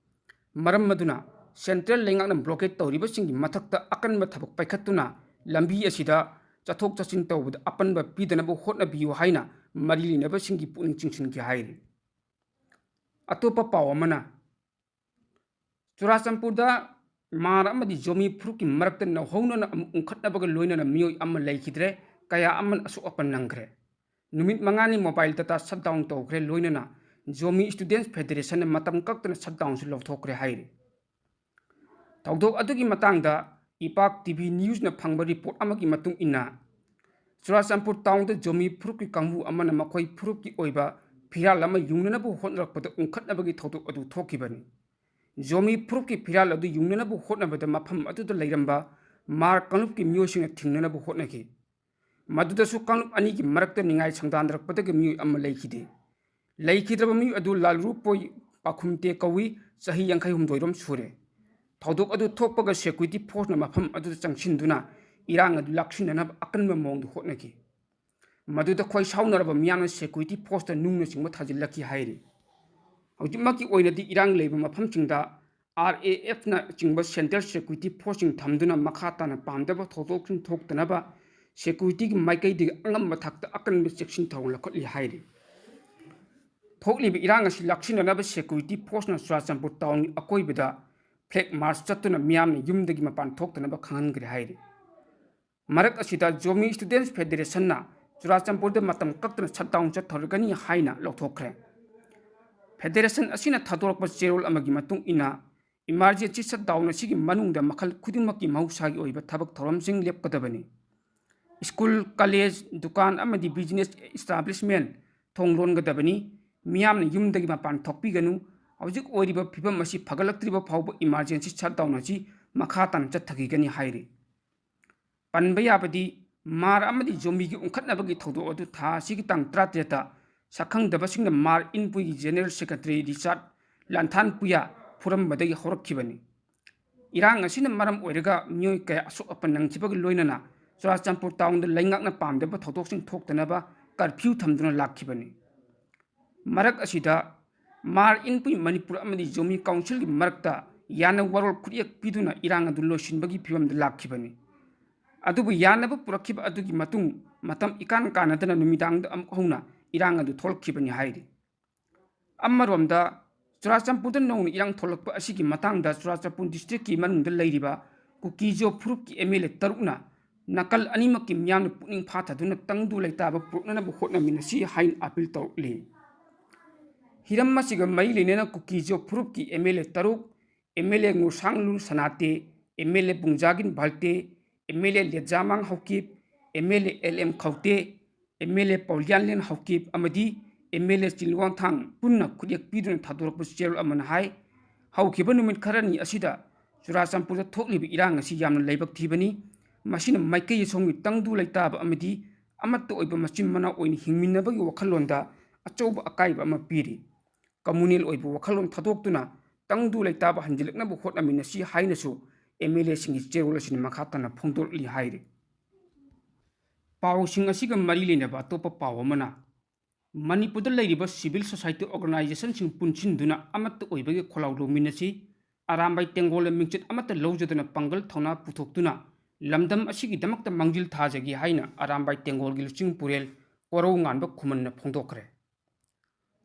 ꯃꯔꯝ ꯑꯗꯨꯅ ꯁꯦꯟꯇ꯭ꯔꯦꯜ ꯂꯩꯉꯥꯛꯅ ꯕ꯭ꯂꯣꯀꯦꯠ ꯇꯧꯔꯤꯕꯁꯤꯡꯒꯤ ꯃꯊꯛꯇ ꯑꯀꯟꯕ ꯊꯕꯛ ꯄꯥꯏꯈꯠꯇꯨꯅ ꯂꯝꯕꯤ ꯑꯁꯤꯗ ꯆꯠꯊꯣꯛ ꯆꯠꯁꯤꯟ ꯇꯧꯕꯗ ꯑꯄꯟꯕ ꯄꯤꯗꯅꯕ ꯍꯣꯠꯅꯕꯤꯌꯨ ꯍꯥꯏꯅ ꯃꯔꯤ ꯂꯩꯅꯕꯁꯤꯡꯒꯤ ꯄꯨꯛꯅꯤꯡ ꯆꯤꯡꯁꯤꯟꯈꯤ ꯍꯥꯏꯔꯤ꯫ ꯑꯇꯣꯞꯄ ꯄꯥꯎ ꯑꯃꯅ, ꯆꯨꯔꯥꯆꯥꯟꯄꯨꯔꯗ ꯃꯥꯔ ꯑꯃꯗꯤ ꯖꯣꯃꯤ ꯐꯨꯔꯨꯞꯀꯤ ꯃꯔꯛꯇ ꯅꯧꯍꯧꯅꯅ ꯑꯃꯨꯛ ꯎꯪꯈꯠꯅꯕꯒ ꯂꯣꯏꯅꯅ ꯃꯤꯑꯣꯏ ꯑꯃ ꯂꯩꯈꯤꯗ꯭ꯔꯦ, ꯀꯌꯥ ꯑꯃꯅ ꯑꯁꯣꯛ ꯑꯄꯟ ꯅꯪꯈ꯭ꯔꯦ꯫ ꯅꯨꯃꯤꯠ ꯃꯉꯥꯅꯤ ꯃꯣꯕꯥꯏꯜ ꯗꯇꯥ ꯁꯠ ꯗꯥꯎꯟ ꯇꯧꯈ꯭ꯔꯦ, ꯂꯣꯏꯅꯅ ꯖꯣꯃꯤ ꯁ꯭ꯇꯨꯗꯦꯟꯠꯁ ꯐꯦꯗꯔꯦꯁꯟꯅ ꯃꯇꯝ ꯀꯛꯇꯅ ꯁꯠ ꯗꯥꯎꯟꯁꯨ ꯂꯧꯊꯣꯛꯈ꯭ꯔꯦ ꯍꯥꯏꯔꯤ꯫ ꯊꯧꯗꯣꯛ ꯑꯗꯨꯒꯤ ꯃꯇꯥꯡꯗ ꯏꯄꯥꯛ ꯇꯤ ꯚꯤ ꯅ꯭ꯌꯨꯁꯅ ꯐꯪꯕ ꯔꯤꯄꯣꯔꯠ ꯑꯃꯒꯤ ꯃꯇꯨꯡ ꯏꯟꯅ, ꯆꯨꯔꯥꯆꯥꯟꯄꯨꯔ ꯇꯥꯎꯟꯗ ꯖꯣꯃꯤ ꯐꯨꯔꯨꯞꯀꯤ ꯀꯥꯡꯕꯨ ꯑꯃꯅ ꯃꯈꯣꯏ ꯐꯨꯔꯨꯞꯀꯤ ꯑꯣꯏꯕ ꯐꯤꯔꯥꯜ ꯑꯃ ꯌꯨꯡꯅꯅꯕ ꯍꯣꯠꯅꯔꯛꯄꯗ ꯎꯪꯈꯠꯅꯕꯒꯤ ꯊꯧꯗꯣꯛ ꯑꯗꯨ ꯊꯣꯛꯈꯤꯕꯅꯤ꯫ ꯖꯣꯃꯤ ꯐꯨꯔꯨꯞꯀꯤ ꯐꯤꯔꯥꯜ ꯑꯗꯨ ꯌꯨꯡꯅꯅꯕ ꯍꯣꯠꯅꯕꯗ ꯃꯐꯝ ꯑꯗꯨꯗ ꯂꯩꯔꯝꯕ ꯃꯥꯔ ꯀꯥꯡꯂꯨꯞꯀꯤ ꯃꯤꯑꯣꯏꯁꯤꯡꯅ ꯊꯤꯡꯅꯅꯕ ꯍꯣꯠꯅꯈꯤ꯫ ꯃꯗꯨꯗꯁꯨ ꯀꯥꯡꯂꯨꯞ ꯑꯅꯤꯒꯤ ꯃꯔꯛꯇ ꯅꯤꯡꯉꯥꯏ ꯁꯪꯗꯥꯟꯅꯔꯛꯄꯗꯒꯤ ꯃꯤꯑꯣꯏ ꯑꯃ ꯂꯩꯈꯤꯗꯦ꯫ ꯂꯩꯈꯤꯗ꯭ꯔꯕ ꯃꯤꯑꯣꯏ ꯑꯗꯨ ꯂꯥꯜꯔꯨꯄꯣꯏ ꯄꯥꯈꯨꯝꯇꯦ ꯀꯧꯏ, ꯆꯍꯤ ꯌꯥꯡꯈꯩ ꯍꯨꯝꯗꯣꯏꯔꯣꯝ ꯁꯨꯔꯦ꯫ ꯊꯧꯗꯣꯛ ꯑꯗꯨ ꯊꯣꯛꯄꯒ security forceꯅ ꯃꯐꯝ ꯑꯗꯨꯗ ꯆꯪꯁꯤꯟꯗꯨꯅ ꯏꯔꯥꯡ ꯑꯗꯨ ꯂꯥꯛꯁꯤꯟꯅꯅꯕ ꯑꯀꯟꯕ ꯃꯑꯣꯡꯗ ꯍꯣꯠꯅꯈꯤ꯫ ꯃꯗꯨꯗ ꯈꯣꯏ ꯁꯥꯎꯅꯔꯕ ꯃꯤꯌꯥꯝꯅ security forceꯇ ꯅꯨꯡꯅꯆꯤꯡꯕ ꯊꯥꯖꯤꯜꯂꯛꯈꯤ ꯍꯥꯏꯔꯤ꯫ ꯍꯧꯖꯤꯛꯃꯛꯀꯤ ꯑꯣꯏꯅꯗꯤ ꯏꯔꯥꯡ ꯂꯩꯕ ꯃꯐꯝꯁꯤꯡꯗ RAFꯅꯆꯤꯡꯕ central security forceꯁꯤꯡ ꯊꯝꯗꯨꯅ ꯃꯈꯥ ꯇꯥꯅ ꯄꯥꯝꯗꯕ ꯊꯧꯗꯣꯛꯁꯤꯡ ꯊꯣꯛꯇꯅꯕ securityꯒꯤ ꯃꯥꯏꯀꯩꯗꯒꯤ ꯑꯉꯝꯕ ꯊꯥꯛꯇ ꯑꯀꯟꯕ ꯆꯦꯛꯁꯤꯟ ꯊꯧꯔꯥꯡ ꯂꯧꯈꯠꯂꯤ ꯍꯥꯏꯔꯤ꯫ ꯊꯣꯛꯂꯤꯕ ꯏꯔꯥꯡ ꯑꯁꯤ ꯂꯥꯛꯁꯤꯟꯅꯅꯕ security forceꯅ ꯆꯨꯔꯥꯆꯥꯟꯄꯨꯔ townꯒꯤ ꯑꯀꯣꯏꯕꯗ flag march ꯆꯠꯇꯨꯅ ꯃꯤꯌꯥꯝꯅ ꯌꯨꯝꯗꯒꯤ ꯃꯄꯥꯟ ꯊꯣꯛꯇꯅꯕ ꯈꯪꯍꯟꯈ꯭ꯔꯦ ꯍꯥꯏꯔꯤ꯫ ꯃꯔꯛ ꯑꯁꯤꯗ Zomi Students Federationꯅ ꯆꯨꯔꯥꯆꯥꯟꯄꯨꯔꯗ ꯃꯇꯝ ꯀꯛꯇꯅ shutdown ꯆꯠꯊꯔꯒꯅꯤ ꯍꯥꯏꯅ ꯂꯧꯊꯣꯛꯈ꯭ꯔꯦ꯫ Federation ꯑꯁꯤꯅ ꯊꯥꯗꯣꯔꯛꯄ ꯆꯦꯔꯣꯜ ꯑꯃꯒꯤ ꯃꯇꯨꯡ ꯏꯟꯅ, emergency shutdown ꯑꯁꯤꯒꯤ ꯃꯅꯨꯡꯗ ꯃꯈꯜ ꯈꯨꯗꯤꯡꯃꯛꯀꯤ ꯃꯍꯧꯁꯥꯒꯤ ꯑꯣꯏꯕ ꯊꯕꯛ ꯊꯧꯔꯝꯁꯤꯡ ꯂꯦꯞꯀꯗꯕꯅꯤ꯫ School, college, ꯗꯨꯀꯥꯟ ꯑꯃꯗꯤ business establishment ꯊꯣꯡ ꯂꯣꯟꯒꯗꯕꯅꯤ꯫ ꯃꯤꯌꯥꯝꯅ ꯌꯨꯝꯗꯒꯤ ꯃꯄꯥꯟ ꯊꯣꯛꯄꯤꯒꯅꯨ꯫ ꯍꯧꯖꯤꯛ ꯑꯣꯏꯔꯤꯕ ꯐꯤꯕꯝ ꯑꯁꯤ ꯐꯒꯠꯂꯛꯇ꯭ꯔꯤꯕ ꯐꯥꯎꯕ emergency shutdown ꯑꯁꯤ ꯃꯈꯥ ꯇꯥꯅ ꯆꯠꯊꯈꯤꯒꯅꯤ ꯍꯥꯏꯔꯤ꯫ ꯄꯟꯕ ꯌꯥꯕꯗꯤ, ꯃꯥꯔ ꯑꯃꯗꯤ ꯖꯣꯃꯤꯒꯤ ꯎꯪꯈꯠꯅꯕꯒꯤ ꯊꯧꯗꯣꯛ ꯑꯗꯨ ꯊꯥ ꯑꯁꯤꯒꯤ ꯇꯥꯡ ꯇꯔꯥꯇꯔꯦꯠꯇ ꯁꯛꯈꯪꯗꯕꯁꯤꯡꯅ ꯃꯥꯔ ꯏꯟꯄꯨꯏꯒꯤ General Secretary ꯔꯤꯆꯥꯔꯗ ꯂꯥꯟꯊꯥꯟꯄꯨꯌꯥ ꯐꯨꯔꯝꯕꯗꯒꯤ ꯍꯧꯔꯛꯈꯤꯕꯅꯤ꯫ ꯏꯔꯥꯡ ꯑꯁꯤꯅ ꯃꯔꯝ ꯑꯣꯏꯔꯒ ꯃꯤꯑꯣꯏ ꯀꯌꯥ ꯑꯁꯣꯛ ꯑꯄꯟ ꯅꯪꯈꯤꯕꯒ ꯂꯣꯏꯅꯅ ꯆꯨꯔꯥꯆꯥꯟꯄꯨꯔ townꯗ ꯂꯩꯉꯥꯛꯅ ꯄꯥꯝꯗꯕ ꯊꯧꯗꯣꯛꯁꯤꯡ ꯊꯣꯛꯇꯅꯕ curfew ꯊꯝꯗꯨꯅ ꯂꯥꯛꯈꯤꯕꯅꯤ꯫ ꯃꯔꯛ ꯑꯁꯤꯗ ꯃꯥꯔ ꯏꯟꯄꯨꯏ ꯃꯅꯤꯄꯨꯔ ꯑꯃꯗꯤ ꯖꯣꯃꯤ councilꯒꯤ ꯃꯔꯛꯇ ꯌꯥꯅ ꯋꯥꯔꯣꯜ ꯈꯨꯠꯌꯦꯛ ꯄꯤꯗꯨꯅ ꯏꯔꯥꯡ ꯑꯗꯨ ꯂꯣꯏꯁꯤꯟꯕꯒꯤ ꯐꯤꯕꯝꯗ ꯂꯥꯛꯈꯤꯕꯅꯤ꯫ ꯑꯗꯨꯕꯨ ꯌꯥꯅꯕ ꯄꯨꯔꯛꯈꯤꯕ ꯑꯗꯨꯒꯤ ꯃꯇꯨꯡ ꯃꯇꯝ ꯏꯀꯥꯟ ꯀꯥꯟꯅꯗꯅ ꯅꯨꯃꯤꯗꯥꯡꯗ ꯑꯃꯨꯛ ꯍꯧꯅ ꯏꯔꯥꯡ ꯑꯗꯨ ꯊꯣꯛꯂꯛꯈꯤꯕꯅꯤ ꯍꯥꯏꯔꯤ꯫ ꯑꯃꯔꯣꯝꯗ, ꯆꯨꯔꯥꯆꯥꯟꯄꯨꯔꯗ ꯅꯧꯅ ꯏꯔꯥꯡ ꯊꯣꯛꯂꯛꯄ ꯑꯁꯤꯒꯤ ꯃꯇꯥꯡꯗ ꯆꯨꯔꯥꯆꯥꯟꯄꯨꯔ districtꯀꯤ ꯃꯅꯨꯡꯗ ꯂꯩꯔꯤꯕ ꯀꯨꯀꯤꯖꯣ ꯐꯨꯔꯨꯞꯀꯤ MLA ꯇꯔꯨꯛꯅ ꯅꯥꯀꯜ ꯑꯅꯤꯃꯛꯀꯤ ꯃꯤꯌꯥꯝꯅ ꯄꯨꯛꯅꯤꯡ ꯐꯥꯊꯗꯨꯅ ꯇꯪꯗꯨ ꯂꯩꯇꯥꯕ ꯄꯨꯔꯛꯅꯅꯕ ꯍꯣꯠꯅꯃꯤꯟꯅꯁꯤ ꯍꯥꯏꯅ appeal ꯇꯧꯔꯛꯂꯤ꯫ ꯍꯤꯔꯝ ꯑꯁꯤꯒ ꯃꯔꯤ ꯂꯩꯅꯅ ꯀꯨꯀꯤꯖꯣ ꯐꯨꯔꯨꯞꯀꯤ MLA ꯇꯔꯨꯛ, MLA ꯉꯨꯔꯁꯥꯡꯂꯨ ꯁꯅꯥꯇꯦ, MLA ꯄꯨꯡꯖꯥꯒꯤꯟ ꯚꯜꯇꯦ, MLA ꯂꯦꯖꯥꯃꯥꯡ ꯍꯧꯀꯤꯞ, MLA LM ꯈꯧꯇꯦ, MLA ꯄꯥꯎꯂꯤꯌꯥꯟꯂꯦꯟ ꯍꯧꯀꯤꯞ ꯑꯃꯗꯤ MLA ꯆꯤꯜꯋꯥꯡꯊꯥꯡ ꯄꯨꯟꯅ ꯈꯨꯠꯌꯦꯛ ꯄꯤꯗꯨꯅ ꯊꯥꯗꯣꯔꯛꯄ ꯆꯦꯔꯣꯜ ꯑꯃꯅ ꯍꯥꯏ, ꯍꯧꯈꯤꯕ ꯅꯨꯃꯤꯠ ꯈꯔꯅꯤ ꯑꯁꯤꯗ ꯆꯨꯔꯥꯆꯥꯟꯄꯨꯔꯗ ꯊꯣꯛꯂꯤꯕ ꯏꯔꯥꯡ ꯑꯁꯤ ꯌꯥꯝꯅ ꯂꯥꯏꯕꯛ ꯊꯤꯕꯅꯤ꯫ ꯃꯁꯤꯅ ꯃꯥꯏꯀꯩ ꯑꯁꯣꯝꯒꯤ ꯇꯪꯗꯨ ꯂꯩꯇꯥꯕ ꯑꯃꯗꯤ ꯑꯃꯠꯇ ꯑꯣꯏꯕ ꯃꯆꯤꯟ ꯃꯅꯥꯎ ꯑꯣꯏꯅ ꯍꯤꯡꯃꯤꯟꯅꯕꯒꯤ ꯋꯥꯈꯜꯂꯣꯟꯗ ꯑꯆꯧꯕ ꯑꯀꯥꯏꯕ ꯑꯃ ꯄꯤꯔꯤ꯫ Communal ꯑꯣꯏꯕ ꯋꯥꯈꯜꯂꯣꯟ ꯊꯥꯗꯣꯛꯇꯨꯅ ꯇꯪꯗꯨ ꯂꯩꯇꯥꯕ ꯍꯟꯖꯤꯜꯂꯛꯅꯕ ꯍꯣꯠꯅꯃꯤꯟꯅꯁꯤ ꯍꯥꯏꯅꯁꯨ MLAꯁꯤꯡꯒꯤ ꯆꯦꯔꯣꯜ ꯑꯁꯤꯅ ꯃꯈꯥ ꯇꯥꯅ ꯐꯣꯡꯗꯣꯔꯛꯂꯤ ꯍꯥꯏꯔꯤ꯫ ꯄꯥꯎꯁꯤꯡ ꯑꯁꯤꯒ ꯃꯔꯤ ꯂꯩꯅꯕ ꯑꯇꯣꯞꯄ ꯄꯥꯎ ꯑꯃꯅ, ꯃꯅꯤꯄꯨꯔꯗ ꯂꯩꯔꯤꯕ civil society organizationꯁꯤꯡ ꯄꯨꯟꯁꯤꯟꯗꯨꯅ ꯑꯃꯠꯇ ꯑꯣꯏꯕꯒꯤ ꯈꯣꯜꯂꯥꯎ ꯂꯧꯃꯤꯟꯅꯁꯤ, ꯑꯔꯥꯝꯕꯥꯏ ꯇꯦꯡꯒꯣꯜꯅ ꯃꯤꯡꯆꯠ ꯑꯃꯠꯇ ꯂꯧꯖꯗꯅ ꯄꯥꯡꯒꯜ ꯊꯧꯅꯥ ꯄꯨꯊꯣꯛꯇꯨꯅ ꯂꯝꯗꯝ ꯑꯁꯤꯒꯤꯗꯃꯛꯇ ꯃꯥꯡꯖꯤꯜ ꯊꯥꯖꯒꯦ ꯍꯥꯏꯅ ꯑꯔꯥꯝꯕꯥꯏ ꯇꯦꯡꯒꯣꯜꯒꯤ ꯂꯨꯆꯤꯡ ꯄꯨꯔꯦꯜ ꯀꯣꯔꯧꯉꯥꯟꯕ ꯈꯨꯃꯟꯅ ꯐꯣꯡꯗꯣꯛꯈ꯭ꯔꯦ꯫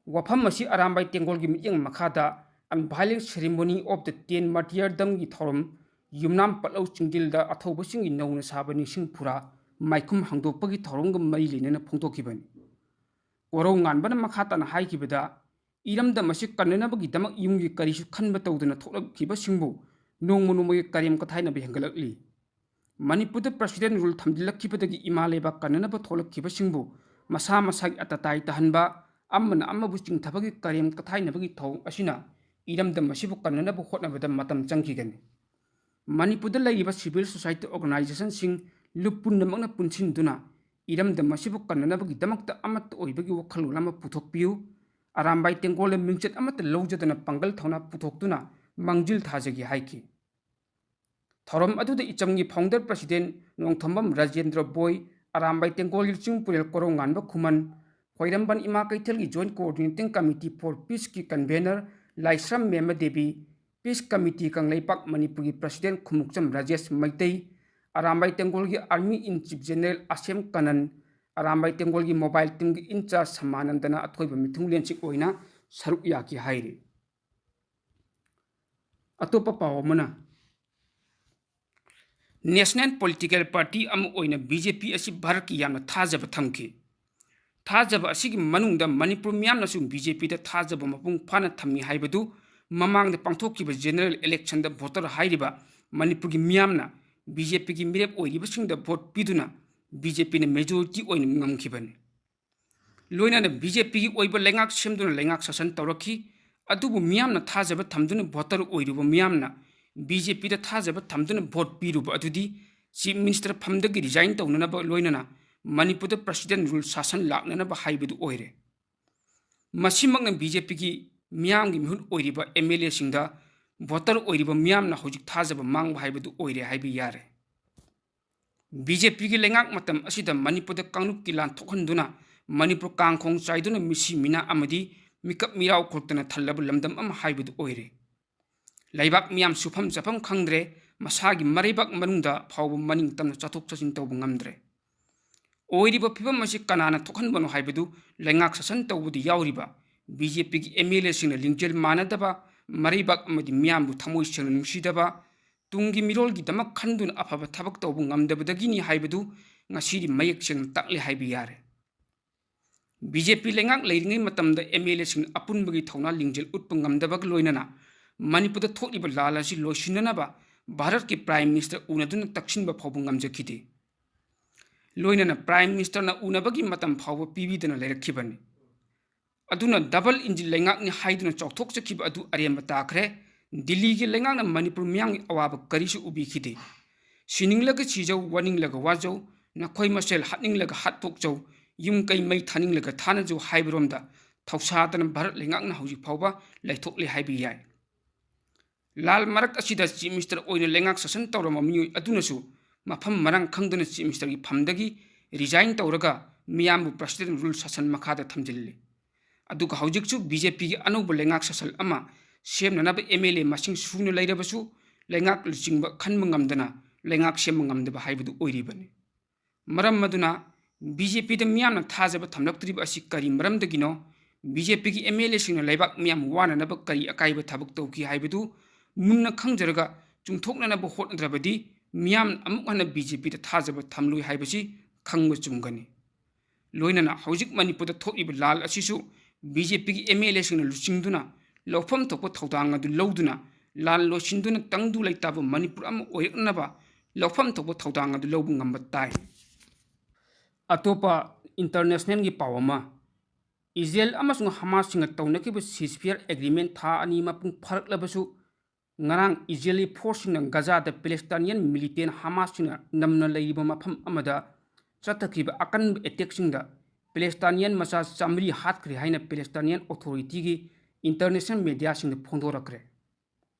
ꯋꯥꯐꯝ ꯑꯁꯤ ꯑꯔꯥꯝꯕꯥꯏ ꯇꯦꯡꯒꯣꯜꯒꯤ ꯃꯤꯠꯌꯦꯡ ꯃꯈꯥꯗ Unveiling Ceremony of the Ten Martyrdomꯒꯤ ꯊꯧꯔꯝ, ꯌꯨꯝꯅꯥꯝ ꯄꯠꯂꯧ ꯆꯤꯡꯗꯤꯜꯗ ꯑꯊꯧꯕꯁꯤꯡꯒꯤ ꯅꯧꯅ ꯁꯥꯕ ꯅꯤꯡꯁꯤꯡ ꯐꯨꯔꯥ ꯃꯥꯏꯈꯨꯝ ꯍꯥꯡꯗꯣꯛꯄꯒꯤ ꯊꯧꯔꯝꯒ ꯃꯔꯤ ꯂꯩꯅꯅ ꯐꯣꯡꯗꯣꯛꯈꯤꯕꯅꯤ꯫ ꯀꯣꯔꯧꯉꯥꯟꯕꯅ ꯃꯈꯥ ꯇꯥꯅ ꯍꯥꯏꯈꯤꯕꯗ, ꯏꯔꯝꯗꯝ ꯑꯁꯤ ꯀꯟꯅꯅꯕꯒꯤꯗꯃꯛ ꯌꯨꯝꯒꯤ ꯀꯔꯤꯁꯨ ꯈꯟꯕ ꯇꯧꯗꯅ ꯊꯣꯛꯂꯛꯈꯤꯕꯁꯤꯡꯕꯨ ꯅꯣꯡꯃ ꯅꯣꯡꯃꯒꯤ ꯀꯔꯦꯝ ꯀꯊꯥꯏꯅꯕ ꯍꯦꯟꯒꯠꯂꯛꯂꯤ꯫ ꯃꯅꯤꯄꯨꯔꯗ President Rule ꯊꯝꯖꯤꯜꯂꯛꯈꯤꯕꯗꯒꯤ ꯏꯃꯥ ꯂꯩꯕꯥꯛ ꯀꯟꯅꯅꯕ ꯊꯣꯛꯂꯛꯈꯤꯕꯁꯤꯡꯕꯨ ꯃꯁꯥ ꯃꯁꯥꯒꯤ ꯑꯇꯇꯥꯏ ꯇꯥꯍꯟꯕ, ꯑꯃꯅ ꯑꯃꯕꯨ ꯆꯤꯡꯊꯕꯒꯤ ꯀꯔꯦꯝ ꯀꯊꯥꯏꯅꯕꯒꯤ ꯊꯧꯑꯣꯡ ꯑꯁꯤꯅ ꯏꯔꯝꯗꯝ ꯑꯁꯤꯕꯨ ꯀꯟꯅꯅꯕ ꯍꯣꯠꯅꯕꯗ ꯃꯇꯝ ꯆꯪꯈꯤꯒꯅꯤ꯫ ꯃꯅꯤꯄꯨꯔꯗ ꯂꯩꯔꯤꯕ civil society organizationꯁꯤꯡ ꯂꯨꯞ ꯄꯨꯝꯅꯃꯛꯅ ꯄꯨꯟꯁꯤꯟꯗꯨꯅ ꯏꯔꯝꯗꯝ ꯑꯁꯤꯕꯨ ꯀꯟꯅꯅꯕꯒꯤꯗꯃꯛꯇ ꯑꯃꯠꯇ ꯑꯣꯏꯕꯒꯤ ꯋꯥꯈꯜꯂꯣꯟ ꯑꯃ ꯄꯨꯊꯣꯛꯄꯤꯌꯨ꯫ ꯑꯔꯥꯝꯕꯥꯏ ꯇꯦꯡꯒꯣꯜꯅ ꯃꯤꯡꯆꯠ ꯑꯃꯠꯇ ꯂꯧꯖꯗꯅ ꯄꯥꯡꯒꯜ ꯊꯧꯅꯥ ꯄꯨꯊꯣꯛꯇꯨꯅ ꯃꯥꯡꯖꯤꯜ ꯊꯥꯖꯒꯦ ꯍꯥꯏꯈꯤ꯫ ꯊꯧꯔꯝ ꯑꯗꯨꯗ ꯏꯆꯝꯒꯤ founder president ꯅꯣꯡꯊꯣꯝꯕꯝ ꯔꯥꯖꯦꯟꯗ꯭ꯔ ꯕꯣꯏ, ꯑꯔꯥꯝꯕꯥꯏ ꯇꯦꯡꯒꯣꯜꯒꯤ ꯂꯨꯆꯤꯡ ꯄꯨꯔꯦꯜ ꯀꯣꯔꯧꯉꯥꯟꯕ ꯈꯨꯃꯟ, ꯈ꯭ꯋꯥꯏꯔꯝꯕꯟ ꯏꯃꯥ ꯀꯩꯊꯦꯜꯒꯤ Joint Coordinating Committee for Peaceꯀꯤ convener Laishram Memma Devi, Peace Committee Kangleipak ꯃꯅꯤꯄꯨꯔꯒꯤ president Khumukcham Rajesh Meitei, Arambai ꯇꯦꯡꯒꯣꯜꯒꯤ Army in Chief General ꯑꯁꯦꯝ ꯀꯅꯟ, Arambai ꯇꯦꯡꯒꯣꯜꯒꯤ mobile teamꯒꯤ in-charge ꯁꯃꯥꯅꯟꯗꯅ ꯑꯊꯣꯏꯕ ꯃꯤꯊꯨꯡꯂꯦꯟꯁꯤꯡ ꯑꯣꯏꯅ ꯁꯔꯨꯛ ꯌꯥꯈꯤ ꯍꯥꯏꯔꯤ꯫ ꯑꯇꯣꯞꯄ ꯄꯥꯎ ꯑꯃꯅ, national political party ꯑꯃ ꯑꯣꯏꯅ BJP ꯑꯁꯤ ꯚꯥꯔꯠꯀꯤ ꯌꯥꯝꯅ ꯊꯥꯖꯕ ꯊꯝꯈꯤ꯫ ꯊꯥꯖꯕ ꯑꯁꯤꯒꯤ ꯃꯅꯨꯡꯗ ꯃꯅꯤꯄꯨꯔ ꯃꯤꯌꯥꯝꯅꯁꯨ BJPꯗ ꯊꯥꯖꯕ ꯃꯄꯨꯡ ꯐꯥꯅ ꯊꯝꯃꯤ ꯍꯥꯏꯕꯗꯨ ꯃꯃꯥꯡꯗ ꯄꯥꯡꯊꯣꯛꯈꯤꯕ general electionꯗ voter ꯍꯥꯏꯔꯤꯕ ꯃꯅꯤꯄꯨꯔꯒꯤ ꯃꯤꯌꯥꯝꯅ BJPꯒꯤ ꯃꯤꯔꯦꯞ ꯑꯣꯏꯔꯤꯕꯁꯤꯡꯗ vote ꯄꯤꯗꯨꯅ BJPꯅ majority ꯑꯣꯏꯅ ꯉꯝꯈꯤꯕꯅꯤ꯫ ꯂꯣꯏꯅꯅ BJPꯒꯤ ꯑꯣꯏꯕ ꯂꯩꯉꯥꯛ ꯁꯦꯝꯗꯨꯅ ꯂꯩꯉꯥꯛ ꯁꯥꯁꯟ ꯇꯧꯔꯛꯈꯤ꯫ ꯑꯗꯨꯕꯨ ꯃꯤꯌꯥꯝꯅ ꯊꯥꯖꯕ ꯊꯝꯗꯨꯅ voter ꯑꯣꯏꯔꯨꯕ ꯃꯤꯌꯥꯝꯅ BJPꯗ ꯊꯥꯖꯕ ꯊꯝꯗꯨꯅ vote ꯄꯤꯔꯨꯕ ꯑꯗꯨꯗꯤ Chief Minister ꯐꯝꯗꯒꯤ resign ꯇꯧꯅꯅꯕ ꯂꯣꯏꯅꯅ ꯃꯅꯤꯄꯨꯔꯗ President Rule ꯁꯥꯁꯟ ꯂꯥꯛꯅꯅꯕ ꯍꯥꯏꯕꯗꯨ ꯑꯣꯏꯔꯦ꯫ ꯃꯁꯤꯃꯛꯅ BJPꯒꯤ ꯃꯤꯌꯥꯝꯒꯤ ꯃꯤꯍꯨꯠ ꯑꯣꯏꯔꯤꯕ ꯑꯦꯝ ꯑꯦꯜ ꯑꯦꯁꯤꯡꯗ ꯚꯣꯇꯔ ꯑꯣꯏꯔꯤꯕ ꯃꯤꯌꯥꯝꯅ ꯍꯧꯖꯤꯛ ꯊꯥꯖꯕ ꯃꯥꯡꯕ ꯍꯥꯏꯕꯗꯨ ꯑꯣꯏꯔꯦ ꯍꯥꯏꯕ ꯌꯥꯔꯦ꯫ ꯕꯤ ꯖꯦ ꯄꯤꯒꯤ ꯂꯩꯉꯥꯛ ꯃꯇꯝ ꯑꯁꯤꯗ ꯃꯅꯤꯄꯨꯔꯗ ꯀꯥꯡꯂꯨꯞꯀꯤ ꯂꯥꯟ ꯊꯣꯛꯍꯟꯗꯨꯅ ꯃꯅꯤꯄꯨꯔ ꯀꯥꯡꯈꯣꯡ ꯆꯥꯏꯗꯨꯅ ꯃꯤꯁꯤ ꯃꯤꯅꯥ ꯑꯃꯗꯤ ꯃꯤꯀꯞ ꯃꯤꯔꯥꯎ ꯈꯨꯔꯛꯇꯅ ꯊꯜꯂꯕ ꯂꯝꯗꯝ ꯑꯃ ꯍꯥꯏꯕꯗꯨ ꯑꯣꯏꯔꯦ꯫ ꯂꯩꯕꯥꯛ ꯃꯤꯌꯥꯝ ꯁꯨꯐꯝ ꯆꯥꯐꯝ ꯈꯪꯗ꯭ꯔꯦ, ꯃꯁꯥꯒꯤ ꯃꯔꯩꯕꯥꯛ ꯃꯅꯨꯡꯗ ꯐꯥꯎꯕ ꯃꯅꯤꯡ ꯇꯝꯅ ꯆꯠꯊꯣꯛ ꯆꯠꯁꯤꯟ ꯇꯧꯕ ꯉꯝꯗ꯭ꯔꯦ꯫ ꯑꯣꯏꯔꯤꯕ ꯐꯤꯕꯝ ꯑꯁꯤ ꯀꯅꯥꯅ ꯊꯣꯛꯍꯟꯕꯅꯣ ꯍꯥꯏꯕꯗꯨ ꯂꯩꯉꯥꯛ ꯁꯥꯁꯟ ꯇꯧꯕꯗ ꯌꯥꯎꯔꯤꯕ ꯕꯤ ꯖꯦ ꯄꯤꯒꯤ ꯑꯦꯝ ꯑꯦꯜ ꯑꯦꯁꯤꯡꯅ ꯂꯤꯡꯖꯦꯜ ꯃꯥꯟꯅꯗꯕ, ꯃꯔꯩꯕꯥꯛ ꯑꯃꯗꯤ ꯃꯤꯌꯥꯝꯕꯨ ꯊꯃꯣꯏ ꯁꯦꯡꯅ ꯅꯨꯡꯁꯤꯗꯕ, ꯇꯨꯡꯒꯤ ꯃꯤꯔꯣꯜꯒꯤꯗꯃꯛ ꯈꯟꯗꯨꯅ ꯑꯐꯕ ꯊꯕꯛ ꯇꯧꯕ ꯉꯝꯗꯕꯗꯒꯤꯅꯤ ꯍꯥꯏꯕꯗꯨ ꯉꯁꯤꯗꯤ ꯃꯌꯦꯛ ꯁꯦꯡꯅ ꯇꯥꯛꯂꯦ ꯍꯥꯏꯕ ꯌꯥꯔꯦ꯫ ꯕꯤ ꯖꯦ ꯄꯤ ꯂꯩꯉꯥꯛ ꯂꯩꯔꯤꯉꯩ ꯃꯇꯝꯗ ꯑꯦꯝ ꯑꯦꯜ ꯑꯦꯁꯤꯡꯅ ꯑꯄꯨꯟꯕꯒꯤ ꯊꯧꯅꯥ ꯂꯤꯡꯖꯦꯜ ꯎꯠꯄ ꯉꯝꯗꯕꯒ ꯂꯣꯏꯅꯅ ꯃꯅꯤꯄꯨꯔꯗ ꯊꯣꯛꯂꯤꯕ ꯂꯥꯜ ꯑꯁꯤ ꯂꯣꯏꯁꯤꯟꯅꯅꯕ ꯚꯥꯔꯠꯀꯤ ꯄ꯭ꯔꯥꯏꯝ ꯃꯤꯅꯤꯁꯇꯔ ꯎꯅꯗꯨꯅ ꯇꯛꯁꯤꯟꯕ ꯐꯥꯎꯕ ꯉꯝꯖꯈꯤꯗꯦ꯫ ꯂꯣꯏꯅꯅ ꯄ꯭ꯔꯥꯏꯝ ꯃꯤꯅꯤꯁꯇꯔꯅ ꯎꯅꯕꯒꯤ ꯃꯇꯝ ꯐꯥꯎꯕ ꯄꯤꯕꯤꯗꯅ ꯂꯩꯔꯛꯈꯤꯕꯅꯤ꯫ ꯑꯗꯨꯅ ꯗꯕꯜ ꯏꯟꯖꯤꯟ ꯂꯩꯉꯥꯛꯅꯤ ꯍꯥꯏꯗꯨꯅ ꯆꯥꯎꯊꯣꯛꯆꯈꯤꯕ ꯑꯗꯨ ꯑꯔꯦꯝꯕ ꯇꯥꯈ꯭ꯔꯦ꯫ ꯗꯤꯜꯂꯤꯒꯤ ꯂꯩꯉꯥꯛꯅ ꯃꯅꯤꯄꯨꯔ ꯃꯤꯌꯥꯝꯒꯤ ꯑꯋꯥꯕ ꯀꯔꯤꯁꯨ ꯎꯕꯤꯈꯤꯗꯦ꯫ ꯁꯤꯅꯤꯡꯂꯒ ꯁꯤꯖꯧ, ꯋꯥꯅꯤꯡꯂꯒ ꯋꯥꯖꯧ, ꯅꯈꯣꯏ ꯃꯁꯦꯜ ꯍꯥꯠꯅꯤꯡꯂꯒ ꯍꯥꯠꯇꯣꯛꯆꯧ, ꯌꯨꯝ ꯀꯩ ꯃꯩ ꯊꯥꯅꯤꯡꯂꯒ ꯊꯥꯅꯖꯧ ꯍꯥꯏꯕꯔꯣꯝꯗ ꯊꯧꯁꯥꯗꯅ ꯚꯥꯔꯠ ꯂꯩꯉꯥꯛꯅ ꯍꯧꯖꯤꯛ ꯐꯥꯎꯕ ꯂꯩꯊꯣꯛꯂꯤ ꯍꯥꯏꯕ ꯌꯥꯏ꯫ ꯂꯥꯜ ꯃꯔꯛ ꯑꯁꯤꯗ ꯆꯤꯐ ꯃꯤꯅꯤꯁꯇꯔ ꯑꯣꯏꯅ ꯂꯩꯉꯥꯛ ꯁꯥꯁꯟ ꯇꯧꯔꯝꯕ ꯃꯤꯑꯣꯏ ꯑꯗꯨꯅꯁꯨ ꯃꯐꯝ ꯃꯔꯥꯡ ꯈꯪꯗꯅ ꯆꯤꯐ ꯃꯤꯅꯤꯁꯇꯔꯒꯤ ꯐꯝꯗꯒꯤ ꯔꯤꯖꯥꯏꯟ ꯇꯧꯔꯒ ꯃꯤꯌꯥꯝꯕꯨ ꯄ꯭ꯔꯁꯤꯗꯦꯟ ꯔꯨꯜ ꯁꯥꯁꯟ ꯃꯈꯥꯗ ꯊꯝꯖꯤꯜꯂꯤ꯫ ꯑꯗꯨꯒ ꯍꯧꯖꯤꯛꯁꯨ ꯕꯤ ꯖꯦ ꯄꯤꯒꯤ ꯑꯅꯧꯕ ꯂꯩꯉꯥꯛ ꯁꯥꯁꯟ ꯑꯃ ꯁꯦꯝꯅꯅꯕ ꯑꯦꯝ ꯑꯦꯜ ꯑꯦ ꯃꯁꯤꯡ ꯁꯨꯅ ꯂꯩꯔꯕꯁꯨ ꯂꯩꯉꯥꯛ ꯂꯨꯆꯤꯡꯕ ꯈꯟꯕ ꯉꯝꯗꯅ ꯂꯩꯉꯥꯛ ꯁꯦꯝꯕ ꯉꯝꯗꯕ ꯍꯥꯏꯕꯗꯨ ꯑꯣꯏꯔꯤꯕꯅꯤ꯫ ꯃꯔꯝ ꯑꯗꯨꯅ ꯕꯤ ꯖꯦ ꯄꯤꯗ ꯃꯤꯌꯥꯝꯅ ꯊꯥꯖꯕ ꯊꯝꯂꯛꯇ꯭ꯔꯤꯕ ꯑꯁꯤ ꯀꯔꯤ ꯃꯔꯝꯗꯒꯤꯅꯣ? ꯕꯤ ꯖꯦ ꯄꯤꯒꯤ ꯑꯦꯝ ꯑꯦꯜ ꯑꯦꯁꯤꯡꯅ ꯂꯩꯕꯥꯛ ꯃꯤꯌꯥꯝ ꯋꯥꯅꯅꯕ ꯀꯔꯤ ꯑꯀꯥꯏꯕ ꯊꯕꯛ ꯇꯧꯈꯤ ꯍꯥꯏꯕꯗꯨ ꯃꯨꯟꯅ ꯈꯪꯖꯔꯒ ꯆꯨꯝꯊꯣꯛꯅꯅꯕ ꯍꯣꯠꯅꯗ꯭ꯔꯕꯗꯤ ꯃꯤꯌꯥꯝꯅ ꯑꯃꯨꯛ ꯍꯟꯅ ꯕꯤ ꯖꯦ ꯄꯤꯗ ꯊꯥꯖꯕ ꯊꯝꯂꯣꯏ ꯍꯥꯏꯕꯁꯤ ꯈꯪꯕ ꯆꯨꯝꯒꯅꯤ꯫ ꯂꯣꯏꯅꯅ ꯍꯧꯖꯤꯛ ꯃꯅꯤꯄꯨꯔꯗ ꯊꯣꯛꯂꯤꯕ ꯂꯥꯜ ꯑꯁꯤꯁꯨ ꯕꯤ ꯖꯦ ꯄꯤꯒꯤ ꯑꯦꯝ ꯑꯦꯜ ꯑꯦꯁꯤꯡꯅ ꯂꯨꯆꯤꯡꯗꯨꯅ ꯂꯧꯐꯝ ꯊꯣꯛꯄ ꯊꯧꯗꯥꯡ ꯑꯗꯨ ꯂꯧꯗꯨꯅ ꯂꯥꯜ ꯂꯣꯏꯁꯤꯟꯗꯨꯅ ꯇꯪꯗꯨ ꯂꯩꯇꯥꯕ ꯃꯅꯤꯄꯨꯔ ꯑꯃ ꯑꯣꯏꯔꯛꯅꯕ ꯂꯧꯐꯝ ꯊꯣꯛꯄ ꯊꯧꯗꯥꯡ ꯑꯗꯨ ꯂꯧꯕ ꯉꯝꯕ ꯇꯥꯏ꯫ ꯑꯇꯣꯞꯄ ꯏꯟꯇꯔꯅꯦꯁꯅꯦꯜꯒꯤ ꯄꯥꯎ ꯑꯃ, ꯏꯖꯔꯦꯜ ꯑꯃꯁꯨꯡ ꯍꯃꯥꯁꯁꯤꯡꯒ ꯇꯧꯅꯈꯤꯕ ceasefire agreement ꯊꯥ ꯑꯅꯤ ꯃꯄꯨꯡ ꯐꯥꯔꯛꯂꯕꯁꯨ, ꯉꯔꯥꯡ ꯏꯖꯔꯦꯜꯒꯤ ꯐꯣꯔꯁꯁꯤꯡꯅ ꯒꯖꯥꯗ ꯄꯦꯂꯦꯁꯇꯥꯏꯅꯤꯌꯟ ꯃꯤꯂꯤꯇꯦꯟ ꯍꯃꯥꯁꯁꯤꯡꯅ ꯅꯝꯅ ꯂꯩꯔꯤꯕ ꯃꯐꯝ ꯑꯃꯗ ꯆꯠꯊꯈꯤꯕ ꯑꯀꯟꯕ ꯑꯦꯇꯦꯛꯁꯤꯡꯗ ꯄꯦꯂꯦꯁꯇꯥꯏꯅꯤꯌꯟ ꯃꯆꯥ ꯆꯥꯃꯔꯤ ꯍꯥꯠꯈ꯭ꯔꯦ ꯍꯥꯏꯅ ꯄꯦꯂꯦꯁꯇꯥꯏꯅꯤꯌꯟ ꯑꯣꯊꯣꯔꯤꯇꯤꯒꯤ ꯏꯟꯇꯔꯅꯦꯁꯅꯦꯜ ꯃꯦꯗꯤꯌꯥꯁꯤꯡꯗ ꯐꯣꯡꯗꯣꯔꯛꯈ꯭ꯔꯦ꯫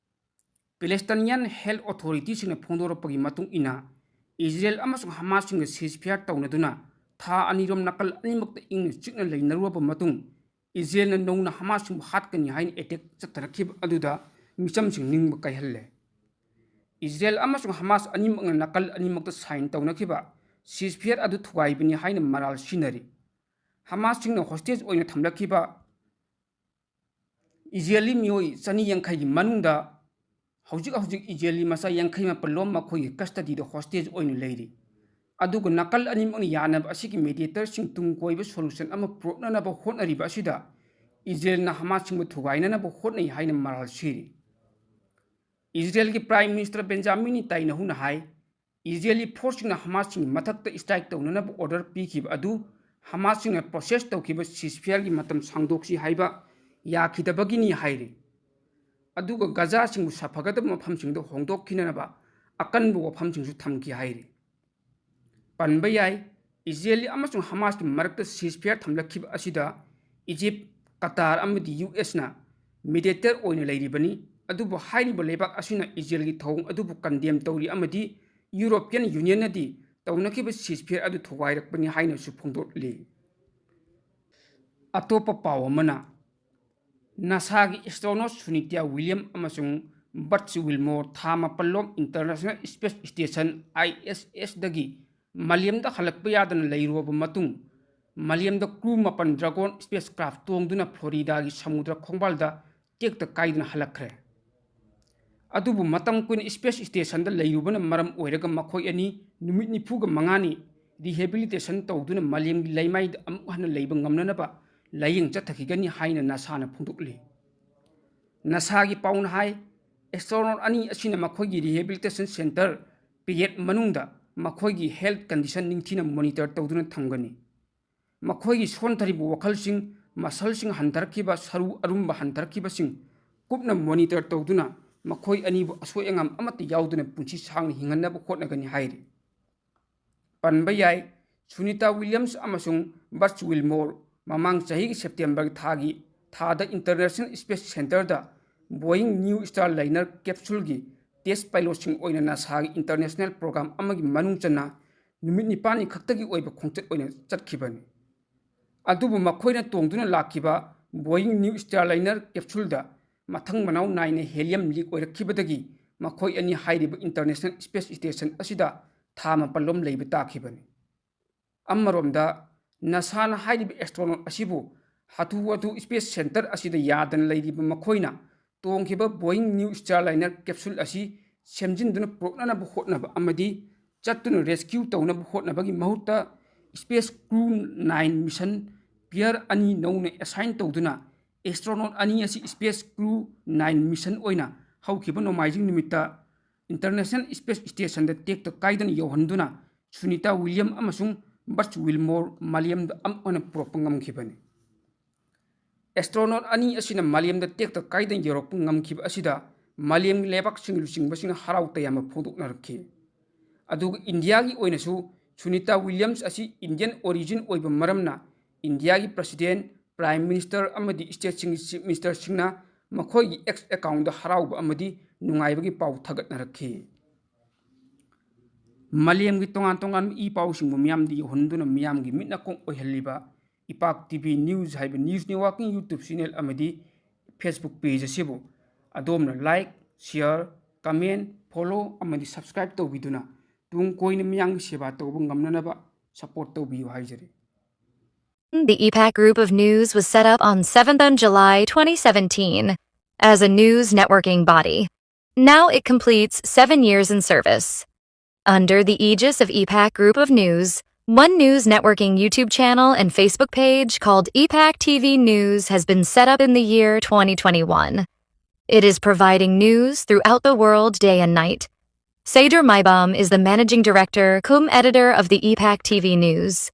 ꯄꯦꯂꯦꯁꯇꯥꯏꯅꯤꯌꯥꯟ ꯍꯦꯜꯊ ꯑꯣꯊꯣꯔꯤꯇꯤꯁꯤꯡꯅ ꯐꯣꯡꯗꯣꯔꯛꯄꯒꯤ ꯃꯇꯨꯡ ꯏꯟꯅ, ꯏꯖꯔꯦꯜ ꯑꯃꯁꯨꯡ ꯍꯃꯥꯁꯁꯤꯡꯒ ꯁꯤꯖꯐꯤꯌꯥꯔ ꯇꯧꯅꯗꯨꯅ ꯊꯥ ꯑꯅꯤꯔꯣꯝ ꯅꯥꯀꯜ ꯑꯅꯤꯃꯛꯇ ꯏꯪꯅ ꯆꯤꯛꯅ ꯂꯩꯅꯔꯨꯔꯕ ꯃꯇꯨꯡ, ꯏꯖꯔꯦꯜꯅ ꯅꯧꯅ ꯍꯃꯥꯁꯁꯤꯡꯕꯨ ꯍꯥꯠꯀꯅꯤ ꯍꯥꯏꯅ ꯑꯦꯇꯦꯛ ꯆꯠꯊꯔꯛꯈꯤꯕ ꯑꯗꯨꯗ ꯃꯤꯆꯝꯁꯤꯡ ꯅꯤꯡꯕ ꯀꯥꯏꯍꯜꯂꯦ꯫ ꯏꯖꯔꯦꯜ ꯑꯃꯁꯨꯡ ꯍꯃꯥꯁ ꯑꯅꯤꯃꯛꯅ ꯅꯥꯀꯜ ꯑꯅꯤꯃꯛꯇ ꯁꯥꯏꯟ ꯇꯧꯅꯈꯤꯕ ꯁꯤꯖꯐꯤꯌꯥꯔ ꯑꯗꯨ ꯊꯨꯒꯥꯏꯕꯅꯤ ꯍꯥꯏꯅ ꯃꯔꯥꯜ ꯁꯤꯖꯤꯟꯅꯔꯤ꯫ ꯍꯃꯥꯁꯁꯤꯡꯅ ꯍꯣꯁꯇꯦꯖ ꯑꯣꯏꯅ ꯊꯝꯂꯛꯈꯤꯕ ꯏꯖꯔꯦꯂꯤ ꯃꯤꯑꯣꯏ ꯆꯅꯤ ꯌꯥꯡꯈꯩꯒꯤ ꯃꯅꯨꯡꯗ ꯍꯧꯖꯤꯛ ꯍꯧꯖꯤꯛ ꯏꯖꯔꯦꯂꯤ ꯃꯆꯥ ꯌꯥꯡꯈꯩ ꯃꯥꯄꯜ ꯂꯣꯝ ꯃꯈꯣꯏꯒꯤ ꯀꯁꯇꯗꯤꯗ ꯍꯣꯁꯇꯦꯖ ꯑꯣꯏꯅ ꯂꯩꯔꯤ꯫ ꯑꯗꯨꯒ ꯅꯥꯀꯜ ꯑꯅꯤꯃꯛꯅ ꯌꯥꯅꯕ ꯑꯁꯤꯒꯤ ꯃꯦꯗꯤꯌꯦꯇꯔꯁꯤꯡ ꯇꯨꯡ ꯀꯣꯏꯕ ꯁꯣꯂꯨꯁꯟ ꯑꯃ ꯄꯨꯔꯛꯅꯅꯕ ꯍꯣꯠꯅꯔꯤꯕ ꯑꯁꯤꯗ ꯏꯖꯔꯦꯜꯅ ꯍꯃꯥꯁꯁꯤꯡꯕꯨ ꯊꯨꯒꯥꯏꯅꯅꯕ ꯍꯣꯠꯅꯩ ꯍꯥꯏꯅ ꯃꯔꯥꯜ ꯁꯤꯔꯤ꯫ ꯏꯖꯔꯦꯜꯒꯤ ꯄ꯭ꯔꯥꯏꯝ ꯃꯤꯅꯤꯁꯇꯔ ꯕꯦꯟꯖꯥꯃꯤꯟ ꯅꯦꯇꯥꯟꯌꯥꯍꯨꯅ ꯍꯥꯏ, ꯏꯖꯔꯦꯂꯤ ꯐꯣꯔꯁꯁꯤꯡꯅ ꯍꯃꯥꯁꯁꯤꯡꯒꯤ ꯃꯊꯛꯇ ꯁ꯭ꯇ꯭ꯔꯥꯏꯛ ꯇꯧꯅꯅꯕ ꯑꯣꯔꯗꯔ ꯄꯤꯈꯤꯕ ꯑꯗꯨ ꯍꯃꯥꯁꯁꯤꯡꯅ ꯄ꯭ꯔꯣꯁꯦꯁ ꯇꯧꯈꯤꯕ ꯁꯤꯖꯐꯤꯌꯥꯔꯒꯤ ꯃꯇꯝ ꯁꯥꯡꯗꯣꯛꯁꯤ ꯍꯥꯏꯕ ꯌꯥꯈꯤꯗꯕꯒꯤꯅꯤ ꯍꯥꯏꯔꯤ꯫ ꯑꯗꯨꯒ ꯒꯖꯥꯁꯤꯡꯕꯨ ꯁꯥꯐꯒꯗꯕ ꯃꯐꯝꯁꯤꯡꯗ ꯍꯣꯡꯗꯣꯛꯈꯤꯅꯅꯕ ꯑꯀꯟꯕ ꯋꯥꯐꯝꯁꯤꯡꯁꯨ ꯊꯝꯈꯤ ꯍꯥꯏꯔꯤ꯫ ꯄꯟꯕ ꯌꯥꯏ, ꯏꯖꯔꯦꯂꯤ ꯑꯃꯁꯨꯡ ꯍꯃꯥꯁꯀꯤ ꯃꯔꯛꯇ ꯁꯤꯖꯐꯤꯌꯥꯔ ꯊꯝꯂꯛꯈꯤꯕ ꯑꯁꯤꯗ ꯏꯖꯤꯞ, ꯀꯇꯥꯔ ꯑꯃꯗꯤ ꯌꯨ ꯑꯦꯁꯅ ꯃꯤꯗꯤꯌꯦꯇꯔ ꯑꯣꯏꯅ ꯂꯩꯔꯤꯕꯅꯤ꯫ ꯑꯗꯨꯕꯨ ꯍꯥꯏꯔꯤꯕ ꯂꯩꯕꯥꯛ ꯑꯁꯤꯅ ꯏꯖꯔꯦꯜꯒꯤ ꯊꯧꯑꯣꯡ ꯑꯗꯨꯕꯨ ꯀꯟꯗꯦꯝ ꯇꯧꯔꯤ ꯑꯃꯗꯤ ꯌꯨꯔꯣꯄꯤꯌꯟ ꯌꯨꯅꯤꯌꯟꯅꯗꯤ ꯇꯧꯅꯈꯤꯕ ꯁꯤꯖꯐꯤꯌꯥꯔ ꯑꯗꯨ ꯊꯨꯒꯥꯏꯔꯛꯄꯅꯤ ꯍꯥꯏꯅꯁꯨ ꯐꯣꯡꯗꯣꯛꯂꯤ꯫ ꯑꯇꯣꯞꯄ ꯄꯥꯎ ꯑꯃꯅ, ꯅꯥꯁꯥꯒꯤ ꯑꯦꯁꯇ꯭ꯔꯣꯅꯣꯠ ꯁꯨꯅꯤꯇꯥ ꯋꯤꯂꯤꯌꯝ ꯑꯃꯁꯨꯡ ꯕꯠꯁ ꯋꯤꯜꯃꯣꯔ ꯊꯥ ꯃꯥꯄꯜ ꯂꯣꯝ ꯏꯟꯇꯔꯅꯦꯁꯅꯦꯜ ꯁ꯭ꯄꯦꯁ ꯁ꯭ꯇꯦꯁꯟ, ꯑꯥꯏ ꯑꯦꯁ ꯑꯦꯁꯇꯒꯤ ꯃꯥꯂꯦꯝꯗ ꯍꯜꯂꯛꯄ ꯌꯥꯗꯅ ꯂꯩꯔꯨꯔꯕ ꯃꯇꯨꯡ, ꯃꯥꯂꯦꯝꯗ ꯀ꯭ꯔꯨ ꯃꯥꯄꯜ ꯗ꯭ꯔꯥꯒꯣꯟ ꯁ꯭ꯄꯦꯁ ꯀ꯭ꯔꯥꯐ ꯇꯣꯡꯗꯨꯅ ꯐ꯭ꯂꯣꯔꯤꯗꯥꯒꯤ ꯁꯃꯨꯗ꯭ꯔ ꯈꯣꯡꯕꯥꯜꯗ ꯇꯦꯛꯇ ꯀꯥꯏꯗꯅ ꯍꯜꯂꯛꯈ꯭ꯔꯦ꯫ ꯑꯗꯨꯕꯨ ꯃꯇꯝ ꯀꯨꯏꯅ ꯁ꯭ꯄꯦꯁ ꯁ꯭ꯇꯦꯁꯟꯗ ꯂꯩꯔꯨꯕꯅ ꯃꯔꯝ ꯑꯣꯏꯔꯒ ꯃꯈꯣꯏ ꯑꯅꯤ ꯅꯨꯃꯤꯠ ꯅꯤꯐꯨꯒ ꯃꯉꯥꯅꯤ ꯔꯤꯍꯦꯕꯤꯂꯤꯇꯦꯁꯟ ꯇꯧꯗꯨꯅ ꯃꯥꯂꯦꯝꯒꯤ ꯂꯩꯃꯥꯏꯗ ꯑꯃꯨꯛ ꯍꯟꯅ ꯂꯩꯕ ꯉꯝꯅꯅꯕ ꯂꯥꯌꯦꯡ ꯆꯠꯊꯈꯤꯒꯅꯤ ꯍꯥꯏꯅ ꯅꯥꯁꯥꯅ ꯐꯣꯡꯗꯣꯛꯂꯤ꯫ ꯅꯥꯁꯥꯒꯤ ꯄꯥꯎꯅ ꯍꯥꯏ, ꯑꯦꯁꯇ꯭ꯔꯣꯅꯣꯠ ꯑꯅꯤ ꯑꯁꯤꯅ ꯃꯈꯣꯏꯒꯤ ꯔꯤꯍꯦꯕꯤꯂꯤꯇꯦꯁꯟ ꯁꯦꯟꯇꯔ ꯄꯤꯔꯤꯌꯗ ꯃꯅꯨꯡꯗ ꯃꯈꯣꯏꯒꯤ ꯍꯦꯜꯊ ꯀꯟꯗꯤꯁꯟ ꯅꯤꯡꯊꯤꯅ ꯃꯣꯅꯤꯇꯔ ꯇꯧꯗꯨꯅ ꯊꯝꯒꯅꯤ꯫ ꯃꯈꯣꯏꯒꯤ ꯁꯣꯟꯊꯔꯤꯕ ꯋꯥꯈꯜꯁꯤꯡ, ꯃꯁꯜꯁꯤꯡ ꯍꯟꯊꯔꯛꯈꯤꯕ, ꯁꯔꯨ ꯑꯔꯨꯝꯕ ꯍꯟꯊꯔꯛꯈꯤꯕꯁꯤꯡ ꯀꯨꯞꯅ ꯃꯣꯅꯤꯇꯔ ꯇꯧꯗꯨꯅ ꯃꯈꯣꯏ ꯑꯅꯤꯕꯨ ꯑꯁꯣꯏ ꯑꯉꯥꯝ ꯑꯃꯠꯇ ꯌꯥꯎꯗꯅ ꯄꯨꯟꯁꯤ ꯁꯥꯡꯅ ꯍꯤꯡꯍꯟꯅꯕ ꯍꯣꯠꯅꯒꯅꯤ ꯍꯥꯏꯔꯤ꯫ ꯄꯟꯕ ꯌꯥꯏ, ꯁꯨꯅꯤꯇꯥ ꯋꯤꯂꯤꯌꯝꯁ ꯑꯃꯁꯨꯡ ꯕꯠꯁ ꯋꯤꯜꯃꯣꯔ ꯃꯃꯥꯡ ꯆꯍꯤꯒꯤ ꯁꯦꯞꯇꯦꯝꯕꯔ ꯊꯥꯒꯤ ꯊꯥꯗ International Space Centreꯗ Boeing New Starliner capsuleꯒꯤ test pilotꯁꯤꯡ ꯑꯣꯏꯅ NASAꯒꯤ international program ꯑꯃꯒꯤ ꯃꯅꯨꯡ ꯆꯟꯅ ꯅꯨꯃꯤꯠ ꯅꯤꯄꯥꯜꯅꯤ ꯈꯛꯇꯒꯤ ꯑꯣꯏꯕ ꯈꯣꯡꯆꯠ ꯑꯣꯏꯅ ꯆꯠꯈꯤꯕꯅꯤ꯫ ꯑꯗꯨꯕꯨ ꯃꯈꯣꯏꯅ ꯇꯣꯡꯗꯨꯅ ꯂꯥꯛꯈꯤꯕ Boeing New Starliner capsuleꯗ ꯃꯊꯪ ꯃꯅꯥꯎ ꯅꯥꯏꯅ helium leak ꯑꯣꯏꯔꯛꯈꯤꯕꯗꯒꯤ ꯃꯈꯣꯏ ꯑꯅꯤ ꯍꯥꯏꯔꯤꯕ International Space Station ꯑꯁꯤꯗ ꯊꯥ ꯃꯥꯄꯜꯂꯣꯝ ꯂꯩꯕ ꯇꯥꯈꯤꯕꯅꯤ꯫ ꯑꯃꯔꯣꯝꯗ, NASAꯅ ꯍꯥꯏꯔꯤꯕ astronaut ꯑꯁꯤꯕꯨ ꯍꯥꯊꯨ ꯍꯥꯊꯨ Space Centre ꯑꯁꯤꯗ ꯌꯥꯗꯅ ꯂꯩꯔꯤꯕ ꯃꯈꯣꯏꯅ ꯇꯣꯡꯈꯤꯕ Boeing New Starliner capsule ꯑꯁꯤ ꯁꯦꯝꯖꯤꯟꯗꯨꯅ ꯄꯨꯔꯛꯅꯅꯕ ꯍꯣꯠꯅꯕ ꯑꯃꯗꯤ ꯆꯠꯇꯨꯅ rescue ꯇꯧꯅꯕ ꯍꯣꯠꯅꯕꯒꯤ ꯃꯍꯨꯠꯇ, Space Crew Nine mission pair ꯑꯅꯤ ꯅꯧꯅ assign ꯇꯧꯗꯨꯅ, astronaut ꯑꯅꯤ ꯑꯁꯤ Space Crew Nine mission ꯑꯣꯏꯅ ꯍꯧꯈꯤꯕ ꯅꯣꯡꯃꯥꯏꯖꯤꯡ ꯅꯨꯃꯤꯠꯇ International Space Stationꯗ ꯇꯦꯛꯇ ꯀꯥꯏꯗꯅ ꯌꯧꯍꯟꯗꯨꯅ, ꯁꯨꯅꯤꯇꯥ ꯋꯤꯂꯤꯌꯝ ꯑꯃꯁꯨꯡ ꯕꯠꯁ ꯋꯤꯜꯃꯣꯔ ꯃꯥꯂꯦꯝꯗ ꯑꯃꯨꯛ ꯍꯟꯅ ꯄꯨꯔꯛꯄ ꯉꯝꯈꯤꯕꯅꯤ꯫ Astronaut ꯑꯅꯤ ꯑꯁꯤꯅ ꯃꯥꯂꯦꯝꯗ ꯇꯦꯛꯇ ꯀꯥꯏꯗꯅ ꯌꯧꯔꯛꯄ ꯉꯝꯈꯤꯕ ꯑꯁꯤꯗ ꯃꯥꯂꯦꯝꯒꯤ ꯂꯩꯕꯥꯛꯁꯤꯡꯒꯤ ꯂꯨꯆꯤꯡꯕꯁꯤꯡꯅ ꯍꯔꯥꯎ ꯇꯌꯥꯝꯕ ꯐꯣꯡꯗꯣꯛꯅꯔꯛꯈꯤ꯫ ꯑꯗꯨꯒ ꯏꯟꯗꯤꯌꯥꯒꯤ ꯑꯣꯏꯅꯁꯨ ꯁꯨꯅꯤꯇꯥ ꯋꯤꯂꯤꯌꯝꯁ ꯑꯁꯤ Indian origin ꯑꯣꯏꯕ ꯃꯔꯝꯅ ꯏꯟꯗꯤꯌꯥꯒꯤ President, Prime Minister ꯑꯃꯗꯤ stateꯁꯤꯡꯒꯤ Chief Ministerꯁꯤꯡꯅ ꯃꯈꯣꯏꯒꯤ X accountꯗ ꯍꯔꯥꯎꯕ ꯑꯃꯗꯤ ꯅꯨꯡꯉꯥꯏꯕꯒꯤ ꯄꯥꯎ ꯊꯥꯒꯠꯅꯔꯛꯈꯤ꯫ ꯃꯥꯂꯦꯝꯒꯤ ꯇꯣꯉꯥꯟ ꯇꯣꯉꯥꯟꯕ ꯏ ꯄꯥꯎꯁꯤꯡꯕꯨ ꯃꯤꯌꯥꯝꯗ ꯌꯧꯍꯟꯗꯨꯅ ꯃꯤꯌꯥꯝꯒꯤ ꯃꯤꯠ ꯅꯥꯀꯣꯡ ꯑꯣꯏꯍꯜꯂꯤꯕ ꯏꯄꯥꯛ TV News ꯍꯥꯏꯕ news networking YouTube channel ꯑꯃꯗꯤ Facebook page ꯑꯁꯤꯕꯨ ꯑꯗꯣꯝꯅ like, share, comment, follow ꯑꯃꯗꯤ subscribe ꯇꯧꯕꯤꯗꯨꯅ ꯇꯨꯡ ꯀꯣꯏꯅ ꯃꯤꯌꯥꯝꯒꯤ ꯁꯦꯕꯥ ꯇꯧꯕ ꯉꯝꯅꯅꯕ support ꯇꯧꯕꯤꯌꯨ ꯍꯥꯏꯖꯔꯤ꯫ The E PAC Group of News was set up on seventh of July twenty seventeen as a news networking body. Now it completes seven years in service. Under the aegis of E PAC Group of News, One News Networking YouTube channel and Facebook page called E PAC TV News has been set up in the year twenty twenty-one. It is providing news throughout the world day and night. Seydur Maibam is the managing director cum editor of the E PAC TV News.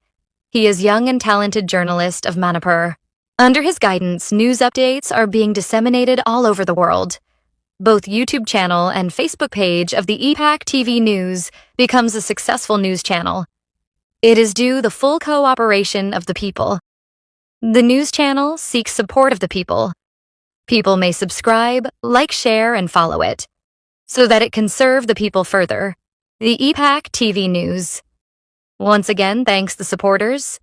He is young and talented journalist of Manipur. Under his guidance, news updates are being disseminated all over the world. Both YouTube channel and Facebook page of the E PAC TV News becomes a successful news channel. It is due the full cooperation of the people. The news channel seeks support of the people. People may subscribe, like, share, and follow it so that it can serve the people further. The E PAC T V News once again thanks the supporters